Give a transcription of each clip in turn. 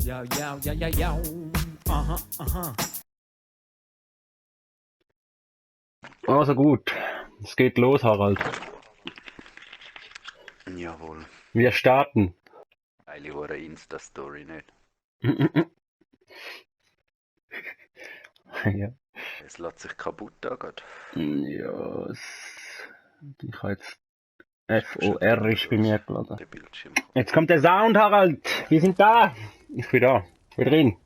Ja, ja, ja, ja, ja. Aha, aha. Also gut, es geht los, Harald. Jawohl. Wir starten. Geile hure Insta-Story nicht. Ja, Es lässt sich kaputt an grad. ja ich habe jetzt FOR ist bei mir geladen. Der Bildschirm. Jetzt kommt der Sound, Harald. Wir sind da. Ich bin da. Ich bin drin.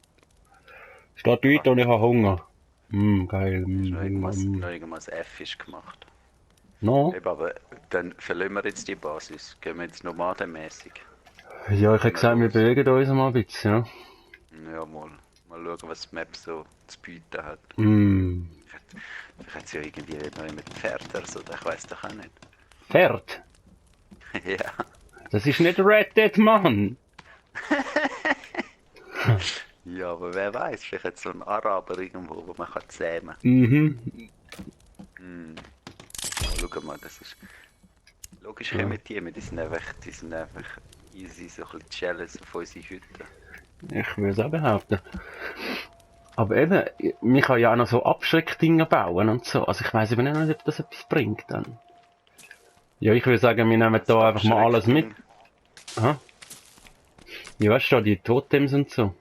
Steht weiter und ich habe Hunger. Geil. Noch irgendwas F gemacht. No? Eben, aber dann verlieren wir jetzt die Basis. Gehen wir jetzt nomadenmäßig. Ja, ich hätte gesagt, wir bewegen uns mal ein bisschen, Ja, mal schauen, was die Map so zu bieten hat. ja. Vielleicht hat sie ja irgendwie noch mit Pferd oder so, ich weiß doch auch nicht. Pferd? Ja. Das ist nicht Red Dead, Mann. Ja, aber wer weiß, vielleicht hat so ein Araber irgendwo, wo man kann zähmen. Schau mal, das ist... Logisch Ja. kommen die sind einfach easy, so ein bisschen jealous auf unsere Hütte. Ich würde es auch behaupten. Aber eben, man kann ja auch noch so Abschreckdinger bauen und so. Also ich weiss eben nicht, ob das etwas bringt dann. Ja, ich würde sagen, wir nehmen da einfach mal alles mit. Aha. Ja, weißt du, die Totems und so.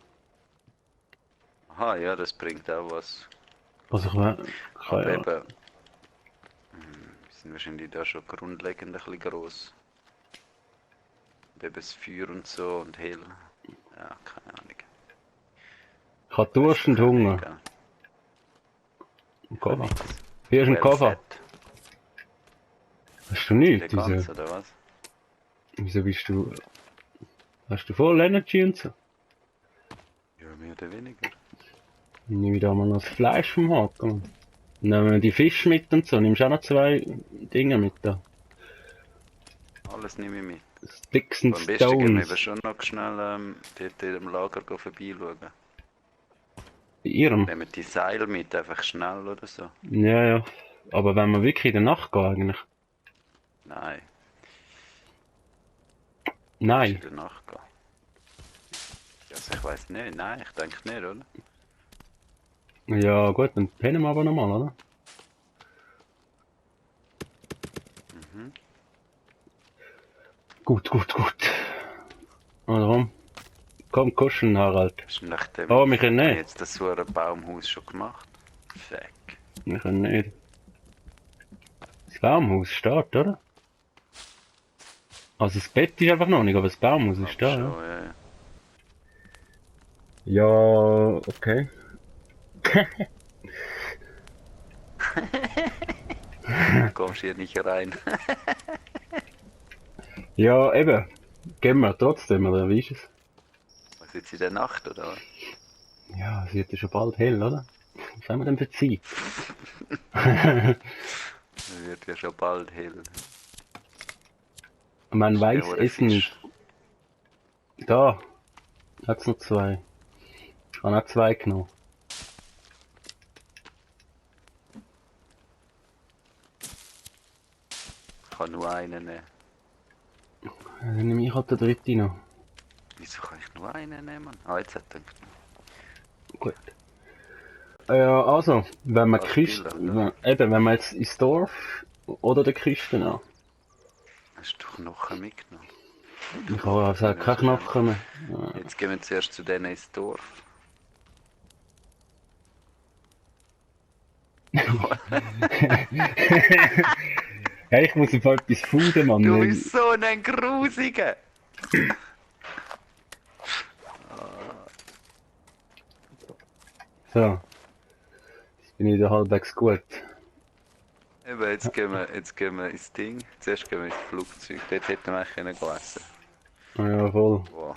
Aha, ja, das bringt auch was. Also ich Aber ja. eben... wir sind wahrscheinlich da schon grundlegend ein bisschen gross. Und eben das Feuer und so und hell. Ja, keine Ahnung. Ich habe Durst und Hunger. Ein Koffer. Hier ist ein Koffer. Hast du nichts? Der ganz, oder was? Wieso bist du... Hast du voll Energy und so? Ja, mehr oder weniger. Dann nehme ich da mal noch das Fleisch vom Haken. Nehmen wir die Fische mit und so. Nimmst du auch noch 2 Dinge mit da? Alles nehme ich mit. Sticks and Am besten gehen wir eben Stones. schon noch schnell dort in dem Lager vorbeischauen. Bei ihrem? Nehmen wir die Seil mit, einfach schnell oder so? Ja, ja. Aber wenn wir wirklich in der Nacht gehen eigentlich? Nein. Nein. In der Nacht gehen. Also ich weiß nicht, nein, ich denke nicht, oder? Ja gut, dann pennen wir aber nochmal, oder? Gut. Also komm, kuscheln, Harald. Ist nachdem Oh, wir können habe ich nicht. jetzt das so ein Baumhaus schon gemacht. Fuck. Wir können nicht. Das Baumhaus steht, oder? Also das Bett ist einfach noch nicht, aber das Baumhaus ist da, ja. Schon, ja. Ja, okay. Du kommst hier nicht rein. Ja, eben. Gehen wir trotzdem, oder wie ist es? Was jetzt in der Nacht, oder was? Ja, es wird ja schon bald hell, oder? Was haben wir denn für Zeit? Es wird ja schon bald hell. Man Ist weiß der es Fisch. nicht. Da hat's noch 2. Ich habe auch 2 genommen. Ich kann nur einen nehmen. Dann nehme ich halt den 3. noch. Wieso kann ich nur einen nehmen? Ah, jetzt hat er genommen. Gut. Ja, also, wenn man Als Kiste, Bilder, eben, wenn man jetzt ins Dorf oder der Kiste an. Hast du Knochen mitgenommen? Ich habe also keinen Knochen mehr. Jetzt gehen wir zuerst zu denen ins Dorf. Hey, ich muss einfach etwas fooden, Mann. Du bist so ein Grusiger! So. Jetzt bin ich wieder halbwegs gut. Eben, jetzt gehen wir ins Ding. Zuerst gehen wir ins Flugzeug. Dort hätten wir eigentlich können essen. Ah ja, voll. Wow.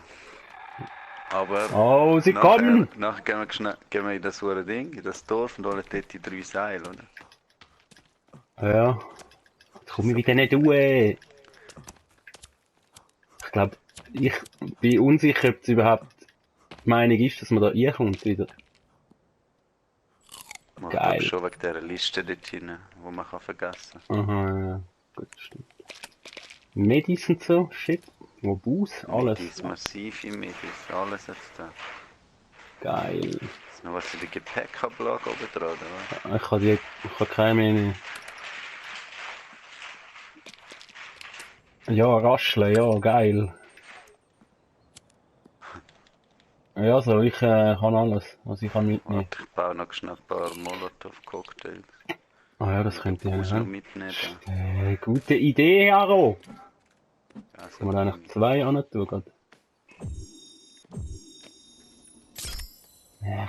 Aber Oh, sie kommen! nachher gehen wir in das hure Ding, in das Dorf und holen dort die 3 Seile, oder? Ja. Jetzt komme ich wieder nicht ruhig. Ich glaube, ich bin unsicher, ob es überhaupt die Meinung ist, dass man da reinkommt wieder. Ich Geil. glaube schon wegen dieser Liste dort hinten, die man kann vergessen Aha, ja. Gut, stimmt. Medis und so, shit. Wo Bus? Alles. Midis, massive Midis, alles jetzt da. Geil. Ist noch was in der Gepäckablage oben dran, oder? Ich habe keine mehr. Ja, rascheln, ja, geil. Ja, so, ich kann alles, was ich kann mitnehmen. Warte, ich baue noch schnell ein paar Molotov-Cocktails. Ah ja, das könnte ich Den eigentlich Bus noch haben. mitnehmen. Gute Idee, Aro! Also, Kann man eigentlich 2 an tun, grad?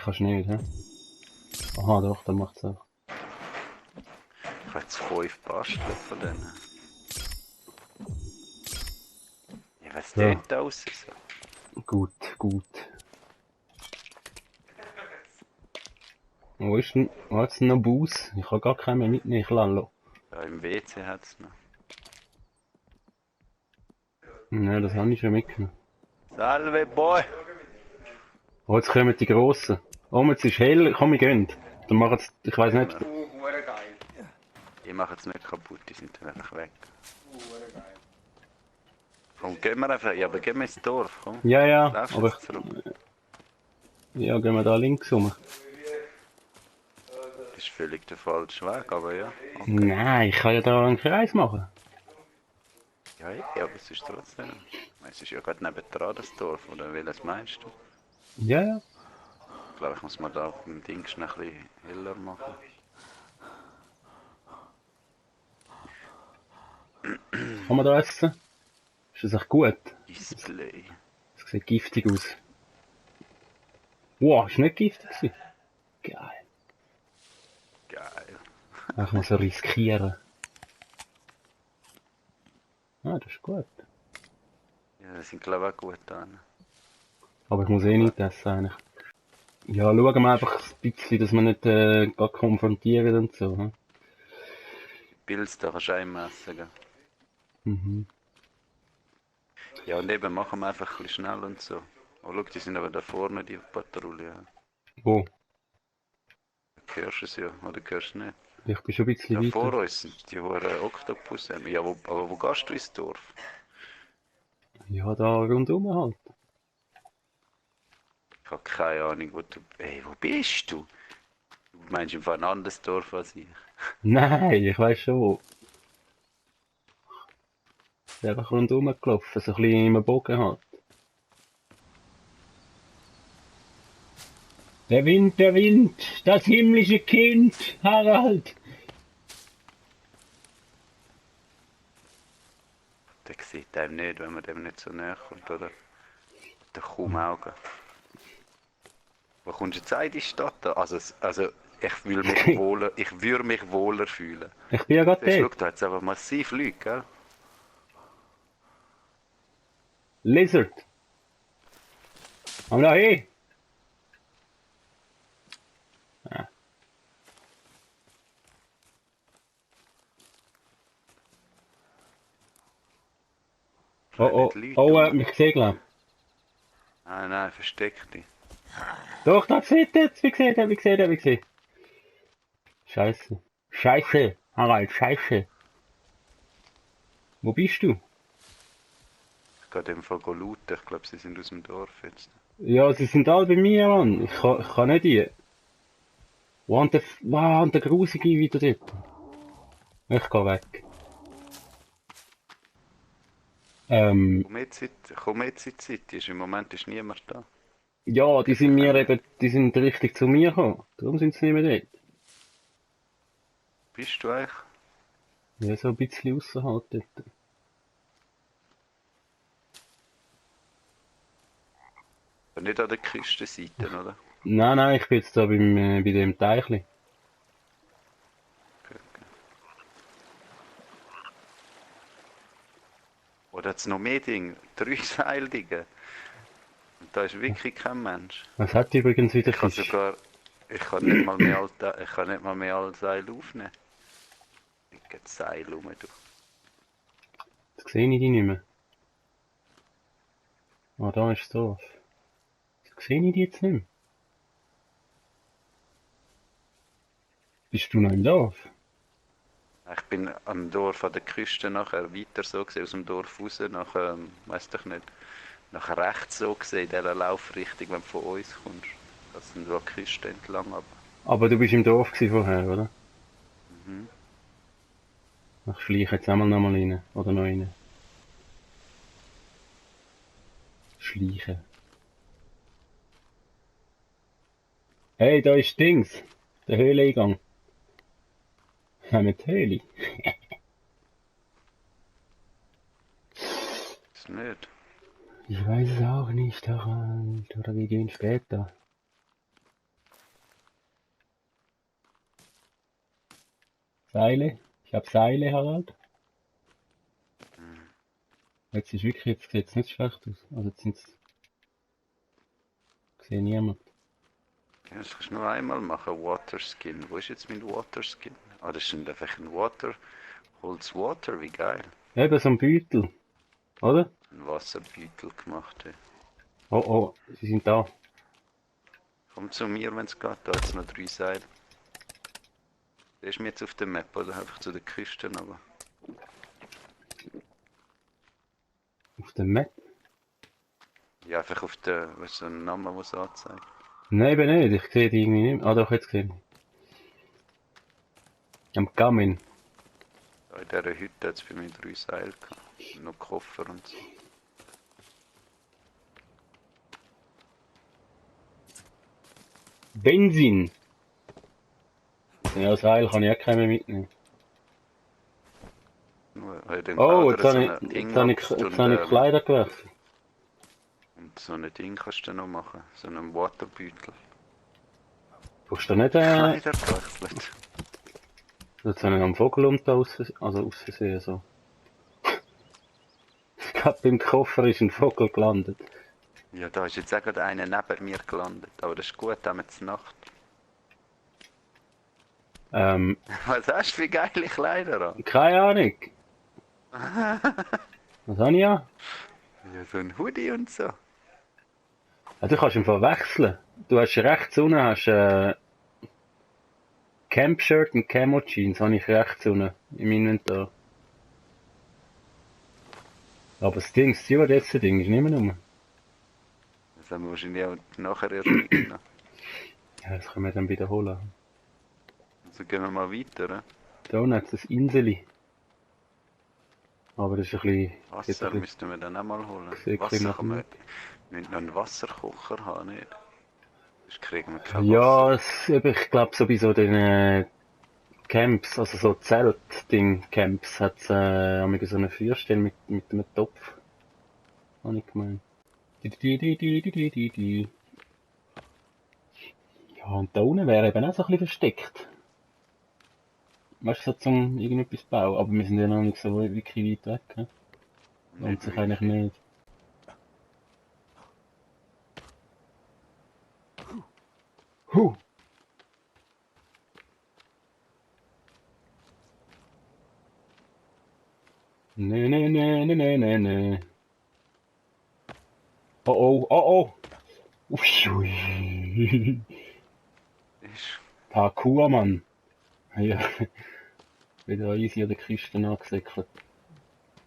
Kannst nicht, hä? Aha, doch, dann macht's auch. ich habe jetzt 5 basteln von denen. Ja, was Ja. tönt da aus? So? Gut, gut. Wo hat's denn noch Bus? Ich kann gar keinen mehr mitnehmen, ich lasse. Ja, im WC hat es noch. Nein, das habe ich schon mitgenommen. Salve, Boy! Oh, jetzt kommen die Grossen. Oh, jetzt ist hell, komm, wir gehen. Dann machen sie, ich weiss nicht. Ich mache jetzt nicht kaputt, die sind dann einfach weg. Komm, gehen wir einfach, ja, aber gehen wir ins Dorf, komm. Ja, ja, Laufst aber jetzt zurück. ja, gehen wir da links rum. Das ist völlig der falsche Weg, aber ja. Okay. Nein, ich kann ja da einen Kreis machen. Ja, aber es ist trotzdem. Es ist ja gerade nebendran das Dorf, oder welches meinst du? Ja, ja. Ich glaube, ich muss mal da auf dem Ding schnell ein bisschen heller machen. Kann man da essen? Ist das echt gut? Display. Das sieht giftig aus. Wow, ist nicht giftig gewesen. Geil. Geil. Ich muss so riskieren. Ah, das ist gut. Ja, das sind glaube ich auch gut an. Aber ich muss eh nicht essen eigentlich. Ja, schauen wir einfach ein bisschen, dass wir nicht gerade konfrontieren und so. Hm? Pilz, da kannst du auch immer essen, gell? Mhm. Ja, und eben machen wir einfach ein bisschen schnell und so. Oh, schau, die sind aber da vorne, die Patrouille. Wo? Hörst du es ja, oder hörst du nicht? Ich bin schon ein bisschen Da vor weiter. uns sind die hohen Oktopus. Ja, aber wo gehst du ins Dorf? Ja, da rundum halt. Ich habe keine Ahnung, wo du... Ey, wo bist du? Du meinst im Fall ein anderes Dorf als ich. Nein, ich weiss schon wo. Ich bin einfach rundum gelaufen, so ein bisschen im Bogen halt. Der Wind, das himmlische Kind, Harald. Der sieht einem nicht, wenn man dem nicht so näher kommt, oder? Der kaum Augen. Wo kommst du jetzt in die Stadt? Also ich würde mich wohler fühlen. Ich bin ja gerade Schau, dort. da hat es aber massiv Leute, gell? Lizard. Komm da hin. Ah. Oh, mich gesehen, glaub. Nein, versteck dich. Doch, da sieht jetzt, wie gesehen. Scheiße, Harald, scheiße. Wo bist du? Ich gehe dem Fall looten. Ich glaube, sie sind aus dem Dorf jetzt. Ja, sie sind alle bei mir, Mann. Ich kann nicht hier. Und der Grusige wieder dort. Ich geh weg. Komm jetzt in die Zeit. Im Moment ist niemand da. Ja, die sind richtig zu mir gekommen. Darum sind sie nicht mehr dort. Bist du eigentlich? Ja, so ein bisschen ausserhalb dort. Aber nicht an der Küstenseite, oder? Nein, ich bin jetzt da bei dem Teichli. Okay. Oder hat es noch mehr Dinge? 3 Seildinge. Und da ist wirklich kein Mensch. Was hat übrigens wieder Ich kann Fisch? ich kann nicht mal mehr als Seil aufnehmen. Ich gehe das Seil rum, du. Jetzt sehe ich die nicht mehr. Ah, da ist das Dorf. Jetzt sehe ich die jetzt nicht mehr. Bist du noch im Dorf? Ich bin am Dorf an der Küste nachher weiter so gesehen, aus dem Dorf raus, nach, weiss doch nicht, nach rechts so gesehen, in dieser Laufrichtung, wenn du von uns kommst. Das sind so die Küste entlang, aber... Aber du bist im Dorf gewesen vorher, oder? Mhm. Ich schleiche jetzt einmal nochmal rein. Oder noch rein. Schleichen. Hey, da ist Dings. Der Höhleneingang. Ja, mit Höhle. Ist nicht. Ich weiß es auch nicht, Harald. Oder wir gehen später. Seile? Ich hab Seile, Harald. Jetzt ist wirklich, jetzt sieht's nicht schlecht aus. Also jetzt sind's... Ich sehe niemand. Ja, das kannst du nur einmal machen, Waterskin. Wo ist jetzt mein Waterskin? Ah, das ist einfach ein Holz Water, wie geil. Eben so ein Beutel. Oder? Ein Wasserbeutel gemacht. Hey. Oh oh, sie sind da. Komm zu mir, wenn es geht. Da hat es noch 3 Seile. Siehst du mich jetzt auf der Map oder einfach zu der Küste aber? Auf der Map? Ja, einfach auf der, weißt du, so ein Name, der es anzeigt. Nein, eben nicht. Ich sehe die irgendwie nicht. Ah, doch, jetzt gesehen. Am Gamin. Da in dieser Hütte hat es für mich 3 Seile gehabt. Noch Koffer und so. Benzin! Ja, das Seil kann ich auch keinen mehr mitnehmen. Nur, weil dem Oh, Ader jetzt so habe ein ich, Ding jetzt habe ich, abst jetzt habe ich Kleider gewechselt. und so ein Ding kannst du noch machen. So einen Waterbeutel. Brauchst du nicht, Kleider gewechselt. jetzt habe ich am Vogelhund aus Versehen so. Gerade beim Koffer ist ein Vogel gelandet. Ja, da ist jetzt auch gerade einer neben mir gelandet. Aber das ist gut, haben wir zur Nacht. Was hast du für geile Kleider an? Keine Ahnung. Was habe ich ja? Ja, so ein Hoodie und so. Ja, du kannst ihn verwechseln. Du hast rechts unten hast, Camp-Shirt und Camo-Jeans habe ich rechts unten im Inventar. Aber das Ding, das Stewardess-Ding ist nicht mehr rum. Das haben wir wahrscheinlich auch nachher erst mitgenommen. Ja, das können wir dann wiederholen. Also gehen wir mal weiter. Da unten hat es ein Inseli. Aber das ist ein bisschen... Wasser müssten wir dann auch mal holen. Sieht ein bisschen Wasser kann nach man... Wir müssen noch einen Wasserkocher haben, nicht? Sonst kriegen wir kein Ja, Wasser. ich glaube so bei so den Camps, also so Zelt-Ding-Camps, hat es so eine Feuerstelle mit einem Topf. Habe ich gemeint. Ja, und da unten wäre eben auch so ein bisschen versteckt. Weißt du, so zum irgendetwas bauen. Aber wir sind ja noch nicht so wirklich weit weg. Ne? Lohnt sich eigentlich nicht. Huh! Ne. Oh oh. Ui. Ist... Parkour, Mann. Ja. Wieder easy an der Küste angesäckelt.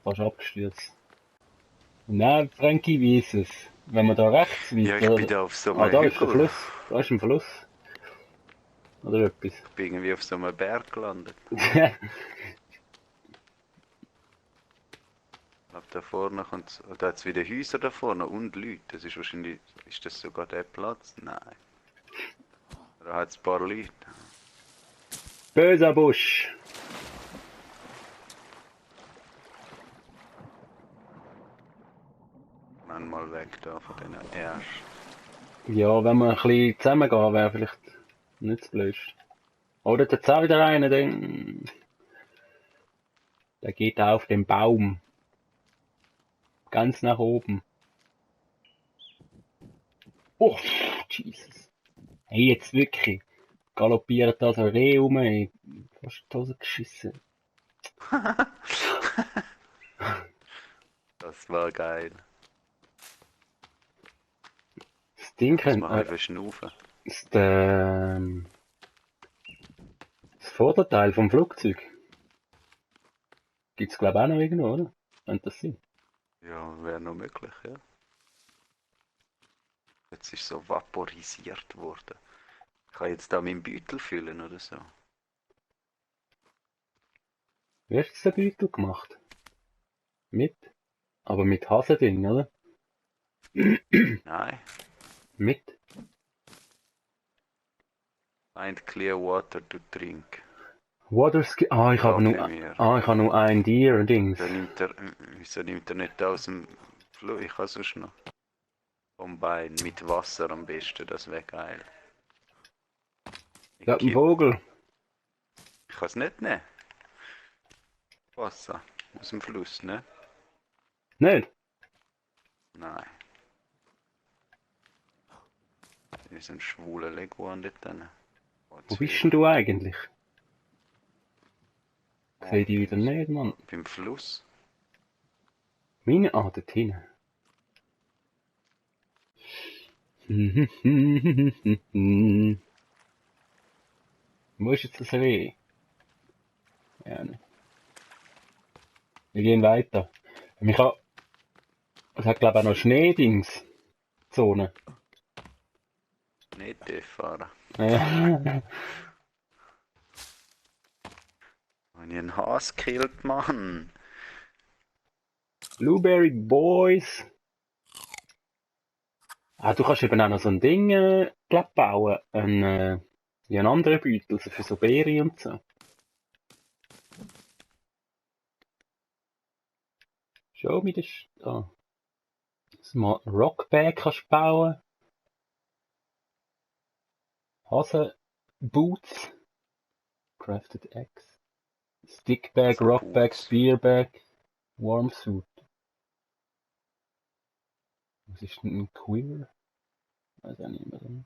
Fast abgestürzt. Nein, Frankie, wie ist es? Wenn man da rechts Ja, weiter... ich bin da auf so einem da ist der Hügel. Fluss. Da ist ein Fluss. Oder etwas. Ich bin irgendwie auf so einem Berg gelandet. Ab da vorne kommt... Da hat es wieder Häuser da vorne und Leute. Das ist wahrscheinlich... Ist das sogar der Platz? Nein. Da hat es ein paar Leute. Böser Busch. Mal weg da von diesen Ersch. Ja, wenn wir ein bisschen zusammengehen, wäre vielleicht nicht das Blödste. Oder da jetzt auch wieder einer, der geht auf den Baum. Ganz nach oben. Oh, Jesus. Hey, jetzt wirklich. Galoppiert da so ein Reh rum, ey. Fast die Hose geschissen. Das war geil. Das Ding Das kann... mache ich für Schnaufen. Das Vorderteil vom Flugzeug. Gibt's glaube ich auch noch irgendwo, oder? Könnte das sein? Ja, wäre noch möglich, ja. Jetzt ist so vaporisiert worden. Ich kann jetzt da meinen Beutel füllen oder so. Wie hast du den Beutel gemacht? Mit? Aber mit Hasending, oder? Nein. Mit? Find clear water to drink. Waterski. Ah, ich habe Bei mir. ich habe nur ein Deer-Dings. Wieso nimmt er nicht aus dem Fluss? Ich habe sonst noch. Vom Bein mit Wasser am besten, das wäre geil. Ich glaube, ein Vogel. Ich kann es nicht nehmen. Wasser. Aus dem Fluss, ne? Nicht? Nein. Wir sind schwule Leguan dort drin. Wo bist denn du eigentlich? Ich sehe die wieder nicht, Mann. Beim Fluss. Meine? Ah, dort hinten. Wo ist jetzt das Reh? Ja, nicht. Wir gehen weiter. Es hat glaube ich auch noch Schneedings. Zone. Nicht tief fahren. Ja. Wenn ich einen Hase killt, Mann. Blueberry Boys. Ah, du kannst eben auch noch so ein Ding glaub, bauen. Wie ein anderer Beutel, also für so Beeren und so. Show me das. Ah. Mal Rockbag kannst du bauen. Hase Boots. Crafted Axe. Stickbag, Rockbag, Boots. Spearbag, Warmsuit. Was ist denn ein Quiver? Weiß auch nicht mehr.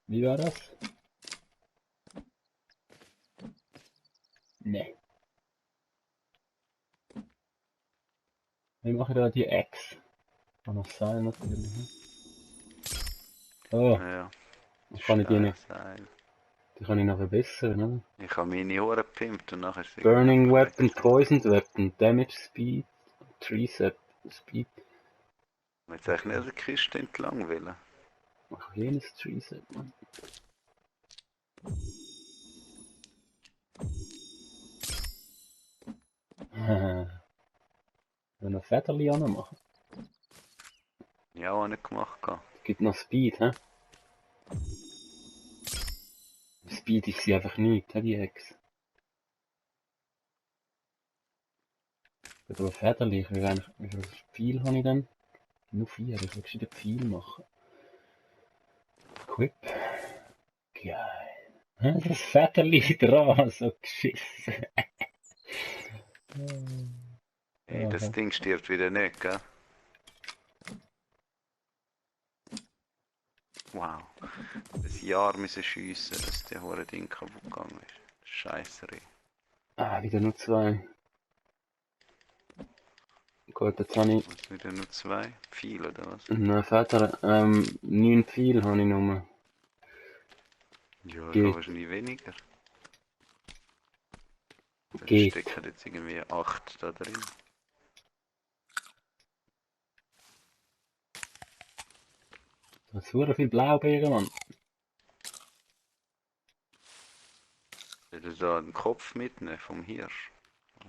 Wie war das? Ne. Wie mache ich da die Axe? Kann noch sein natürlich. Ne? Oh, Ja, dann kann ich die nicht. Seil. Die kann ich noch verbessern, oder? Ich habe meine Ohren gepimpt und nachher ist sie Burning einfach Weapon, weg. Poisoned Weapon, Damage Speed, Tricep Speed. Man jetzt eigentlich nicht an der Kiste entlang wollen. Mach jenes Tricep, Mann. Wenn wir Federli machen. Ja, auch nicht gemacht. Es gibt noch Speed, hä? Speed ist sie einfach nicht, hä, die Hex. Aber Federli, wie viel Pfeil habe ich denn? Nur 4, ich will den Pfeil machen. Equip. Geil. Hä, das Federli dran, so geschissen. Hey, das Ding stirbt wieder nicht, gell? Wow. Ein Jahr müssen schiessen, dass der hure Ding kaputt gegangen ist. Scheisse. Ah, wieder nur 2. Gut, jetzt habe ich Was wieder nur 2? Viel oder was? einen Feder, 9 Pfeil habe ich nur. Ja, ich Geht. habe wahrscheinlich weniger. Da Geht. stecken jetzt irgendwie 8 da drin. Das ist super viel Blaubeeren, Mann. Will du da den Kopf mitnehmen vom Hirsch?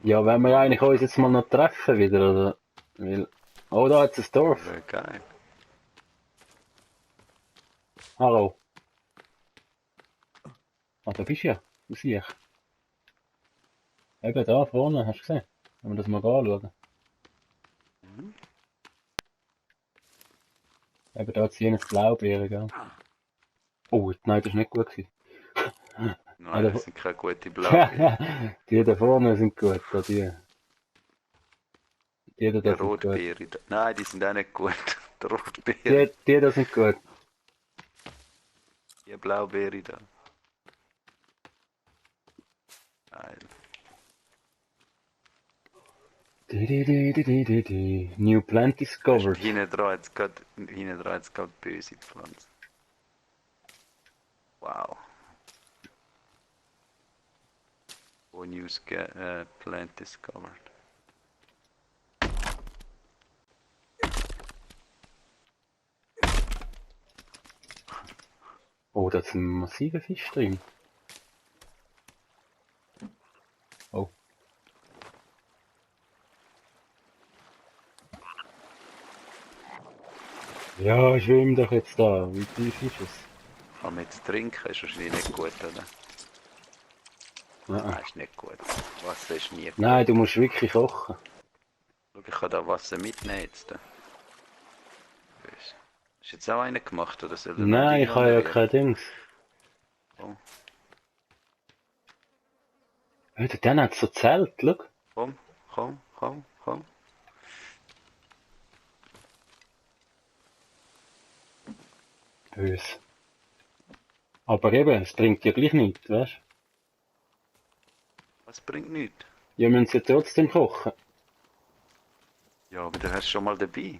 Ja, wenn wir eigentlich uns jetzt mal noch treffen wieder, oder? Weil... Oh, da hat es ein Dorf. Wäre geil. Hallo. Ah, da bist du ja. Wo sehe ich? Eben da vorne, hast du gesehen? Wenn wir das mal anschauen. Mhm. Eben da hat es jenes Blaubeeren, gell? Oh, nein, das war nicht gut gewesen. Nein, das sind keine gute Blaubeeren. Die da vorne sind gut, da die. Die da Die sind gut. Rotbeere. Nein, die sind auch nicht gut. Die Rotbeere. Die da sind gut. Die Blaubeere da. Geil. New plant discovered. Hinten dran jetzt gerade böse Pflanzen. Wow. One use plant discovered. Oh, da ist ein massiver Fisch drin. Oh. Ja, schwimm doch jetzt da. Wie tief ist es? Kann man jetzt trinken? Ist wahrscheinlich nicht gut, oder? Nein. Nein, ist nicht gut. Wasser ist nie gut. Nein, du musst wirklich kochen. Schau, ich kann da Wasser mitnehmen jetzt. Ist jetzt auch einer gemacht, oder soll der noch Nein, ich habe ja reinwandern? kein Dings. Komm, Alter, dann hat es so Zelt, schau. komm, komm, komm, komm. Bös. Aber eben, es bringt ja gleich nichts, weißt du? Was bringt nichts? Ja, wir müssen ja trotzdem kochen. Ja, aber du hast schon mal dabei.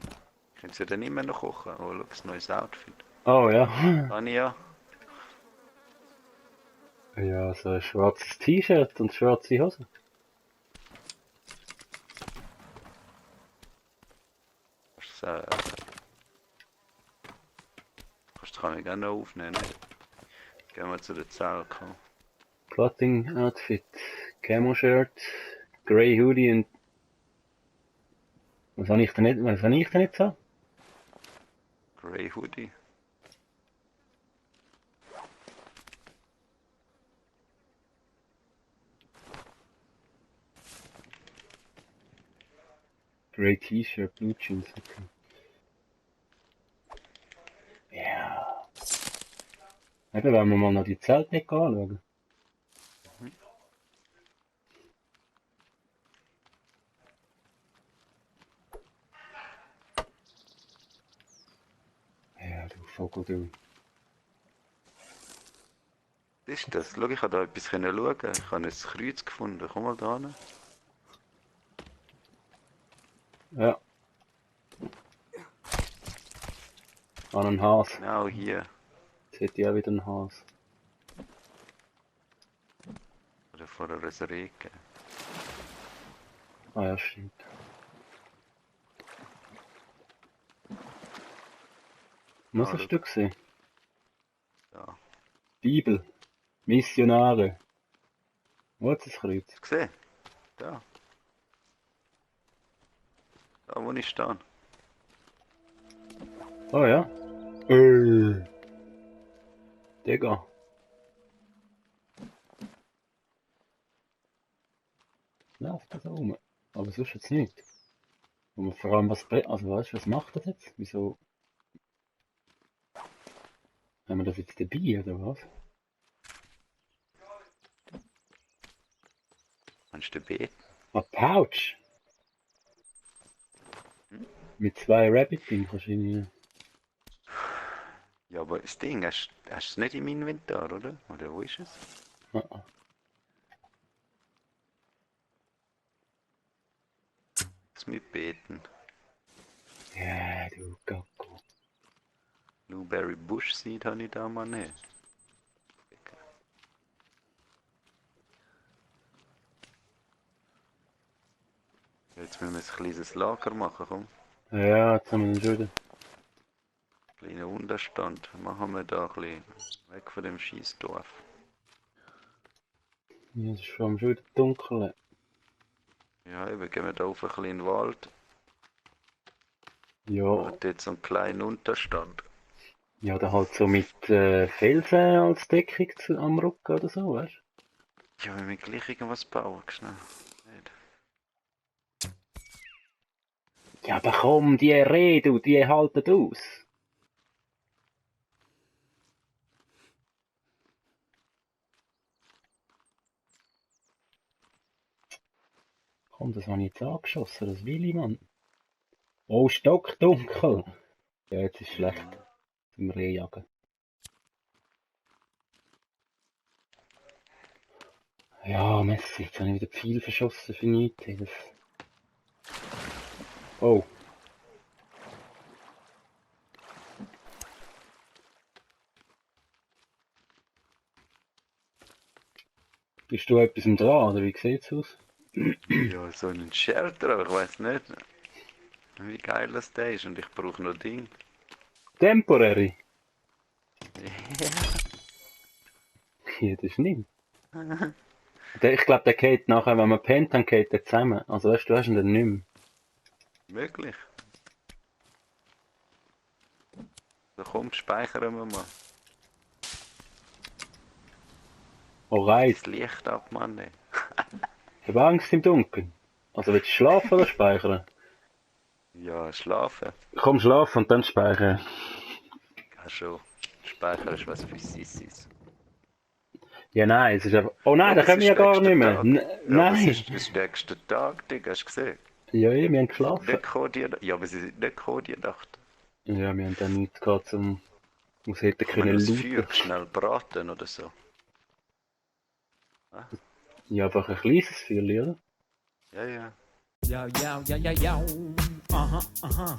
Können sie dann immer noch kochen? Oh, schau, ein neues Outfit. Oh ja. Kann ich ja. Ja, so ein schwarzes T-Shirt und schwarze Hose. Kann ich auch noch aufnehmen. Gehen wir zu der Zahl. Komm. Clothing Outfit. Camo Shirt. Grey Hoodie und... Was habe ich denn nicht so? Grey Hoodie. Grey T-Shirt, Blue Jeans, okay. Ja. Eben, wenn wir mal noch die Zeltdecke anschauen. Ja, du Vogel, du. Was ist das? Schau, ich habe da etwas schauen. Ich habe ein Kreuz gefunden. Komm mal da hin. Ja. An einen Has. Genau hier. Jetzt hätte ich auch wieder einen Has. Oder vor einer Reke. Ah ja, stimmt. Was Ah, hast schau. du gesehen? Da. Bibel. Missionare. Wo ist das Kreuz? Hast du gesehen? Da. Da, wo ich stehe. Oh ja. Digga. Läuft das rum? Aber sonst jetzt nicht. Und vor allem, also weißt du, was macht das jetzt? Wieso haben wir das jetzt dabei, oder was? Kannst du beten? Ah, Pouch! Mit 2 Rabbit-Ding kannst du irgendwie... Ja, aber das Ding, hast du es nicht im Inventar, oder? Oder wo ist es? Ah, ah. Das mit beten. Ja, du Gacko. Blueberry Bush Seed habe ich da mal nicht. Jetzt müssen wir ein kleines Lager machen, komm. Ja, jetzt haben wir den schon wieder. Kleiner Unterstand. Machen wir da ein bisschen weg von dem Scheißdorf. Ja, es ist vor allem schon wieder dunkel. Ja, eben gehen wir da auf ein bisschen in den Wald. Ja, Machen dort so einen kleinen Unterstand. ja, da halt so mit Felsen als Deckung am Rücken oder so, weißt du? Ja, wir müssen gleich irgendwas bauen, schnell. Nicht. Ja, aber komm, die Rede, die halten aus. Komm, das habe ich jetzt angeschossen, das Willi, Mann. Oh, stockdunkel. Ja, jetzt ist schlecht zum Rehjagen. Ja, Messi, jetzt habe ich wieder viel verschossen für nichts. Ey, Oh. Bist du etwas dran, oder wie sieht's aus? Ja, so einen Shelter, aber ich weiß nicht, wie geil das der ist und ich brauche noch Ding. Temporary? Ja. Ja, das ist nicht. Ich glaube, der geht nachher, wenn man pennt, dann geht der zusammen. Also weißt du, hast ihn dann nicht mehr. Möglich. So komm, speichern wir mal. Alright. Das Licht ab, Mann. Ey. Ich habe Angst im Dunkeln. Also willst du schlafen oder speichern? Ja, schlafen. Komm schlafen und dann speichern. Ja, schon. Speichern ist was für Sissis. Ja, nein, es ist einfach... Oh nein, Ja, da was können wir ist ja gar nächsten nicht mehr. Tag? Ja, was Nein. ist nächsten Tag, Digga? Hast du gesehen? Ja, wir haben Nicht geschlafen. gekommen, ja, aber sie sind nicht gekommen, die Nacht. Ja, wir haben dann nichts gehabt, zum... Was hätte Kann man können das looten. Feuer schnell braten oder so? Ja, einfach ein kleines Feuerchen, oder? Ja, ja. Yo, yo, yo, yo, yo. Uh-huh, uh-huh.